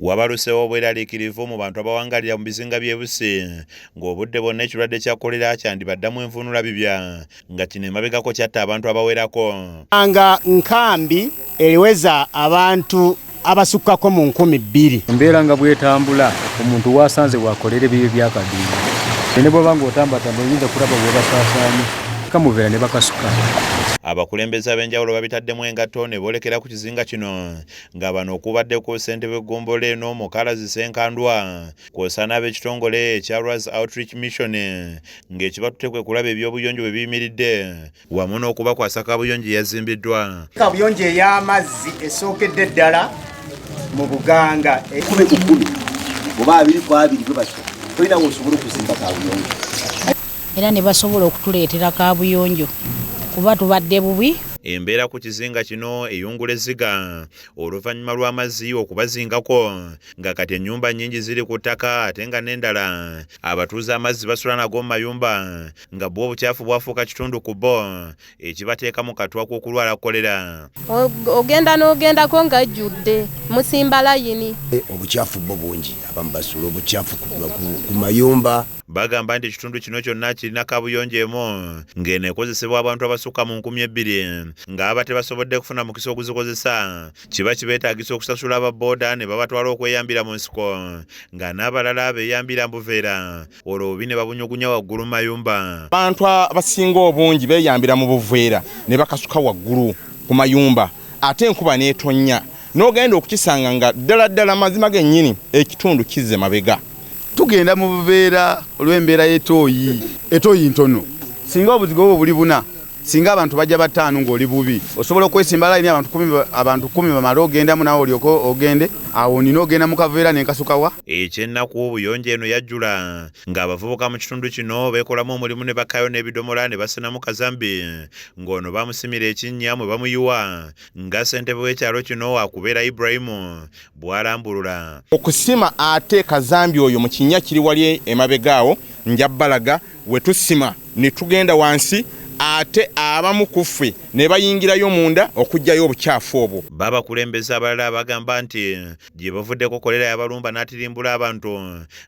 Wabaluseewo obweraliikirivu mu bantu abawangalira mu bizinga by'e Bussi ng'obudde bwonna ekirwadde kya kolera kyandibaddamu envuunula bibya nga kino emabegako kyatta abantu abawerako. Nga nkambi eriweza abantu abasukkako mu 2000. Embeera nga bwetambula, omuntu wasanze wakolera ebibyo byakadiiro, ne bw'oba ng'otambatamba oyinza kulaba bwebasaasaanye kamuveera ne bakasuka. Abakulembeze ab'enjawulo babitaddemu engatto ne boolekera ku kizinga kino nga bano okubaddeko ssentebe w'eggombolola eno Mukalazi Ssenkandwa kw'ossa n'ab'ekitongole ekya Lwazi Outreach Mission ng'ekibatutte kwe kulaba ebyobuyonjo bwe biyimiridde wamu n'okubakwasa kabuyonjo eyazimbiddwa. Kabuyonjo ey'amazzi esookedde ddala mu Buganga. 10 ku 10 oba 2 ku 2 bwe batyo, tolina w'osobola okuzimba kabuyonjo. Era ne basobola okutuleetera kabuyonjo kuba tubadde bubi. Embeera ku kizinga kino eyungula ezziga oluvannyuma lw'amazzi okubazingako nga kati ennyumba nnyingi ziri ku ttaka ate nga n'endala abatuuze amazzi basula nago mu mayumba nga bwo obukyafu bwafuuka kitundu ku bo ekibateeka mu katwa k'okulwala kolera. Ogenda n'ogendako ng'ajjudde musimba layini. Obukyafu bwo bungi, abamu basula obukyafu ku mayumba. Bagamba nti ekitundu kino kyonna kirina kabuyonjo emu ng'eno ekozesebwa abantu abasukka mu 2000 ng'aba tebasobodde kufuna mukisa oguzikozesa kiba kibeetaagisa okusasula ababbooda ne babatwala okweyambira mu nsiko nga n'abalala beeyambira mbuveera olwo obubi ne babunyugunya waggulu mu mayumba. Abantu abasinga obungi beeyambira mu buveera ne bakasuka waggulu ku mayumba ate enkuba n'etonnya n'ogenda okukisanga nga ddala ddala mazima gennyini ekitundu kizze mabega. Tugenda mu buveera olw'embeera y'etooyi, etooyi ntono singa obuzigo obwo buli buna singa abantu bajja bataano ng'oli bubi osobola okwesimba layini abantu 10 bamale ogendamu naawe olyoke ogende awo nina ogenda mu kaveera n'enkasukawa. Ekyennaku obuyonjo eno yajjula ng'abavubuka mu kitundu kino beekolamu omulimu ne bakkayo n'ebidomola ne basenamu kazambi ng'ono bamusimira ekinnya mwe bamuyiwa nga ssentebe w'ekyalo kino akubeera Ibrahimu bw'alambulula. Okusima ate kazambi oyo mu kinnya kiri wali emabega awo njabbalaga we tusima ne tugenda wansi ate abamu ku ffe ne bayingirayo munda okuggyayo obukyafu obwo. Babakulembeze abalala bagamba nti gye bavuddeko kolera yabalumba n'atirimbula abantu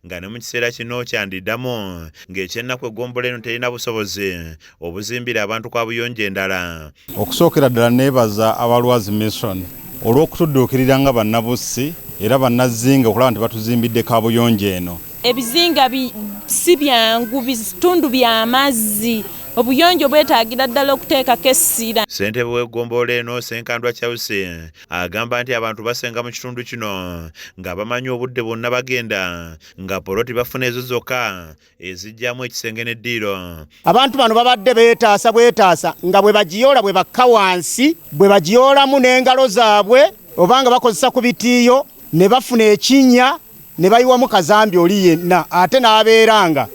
nga ne mu kiseera kino kyandiddamu ng'ekyennaku eggombolola eno terina busobozi obuzimbira abantu kwa buyonjo endala. Okusookera ddala neebaza Abalwazi Mission olw'okutudduukirira nga bannabussi era bannazzinga okulaba nti batuzimbidde kabuyonjo eno. Ebizinga si byangu, bitundu bya mazzi, obuyonjo bwetaagira ddala okuteekako essira. Ssentebe w'eggombolola eno Ssenkandwa Charles agamba nti abantu basenga mu kitundu kino nga bamanyi obudde bwonna bagenda nga poloti bafuna ezo zokka ezijjamu ekisenge n'eddiiro. Abantu bano babadde beetaasa bwetaasa nga bwe bagiyoola bwe bakka wansi bwe bagiyoolamu n'engalo zaabwe oba nga bakozesa ku bitiiyo ne bafuna ekinnya ne bayiwamu kazambi oli yenna ate n'abeera nga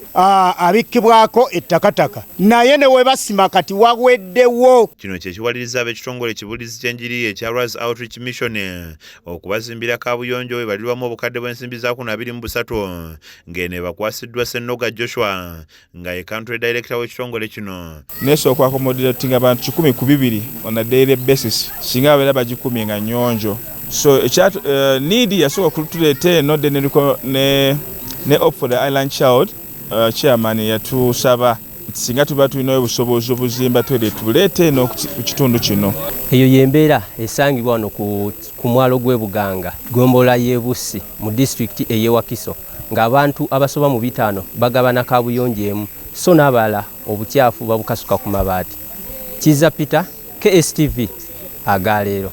abikkibwako ettakataka naye ne we basima kati waweddewo. Kino kye kiwaliriza ab'ekitongole ekibuulizi ky'enjiri ekya Lwazi Outreach Mission okubazimbira kabuyonjo ebalirwamu obukadde bw'ensimbi za kuno 23 ng'eno ebakwasiddwa Ssennoga Joshua nga ye country director w'ekitongole kino. Nesooka accommodating abantu 120 on a daily basis singa babeera bagikumye nga nnyonjo. So ekya need yasooka okutuleeta eno then ne Hope for the Island Child chairman yatusaba singa tuba tulina obusobozi obuzimba toilet tuleete eno ku kitundu kino. Eyo y'embeera esangibwa wano ku mwalo gw'e Buganga, ggombolola y'e Bussi mu disitulikiti ey'e Wakiso ng'abantu abasoba mu 5 bagabana kabuyonjo emu so n'abalala obukyafu babukasuka ku mabaati. Kizza Peter, KSTV, Agaleero.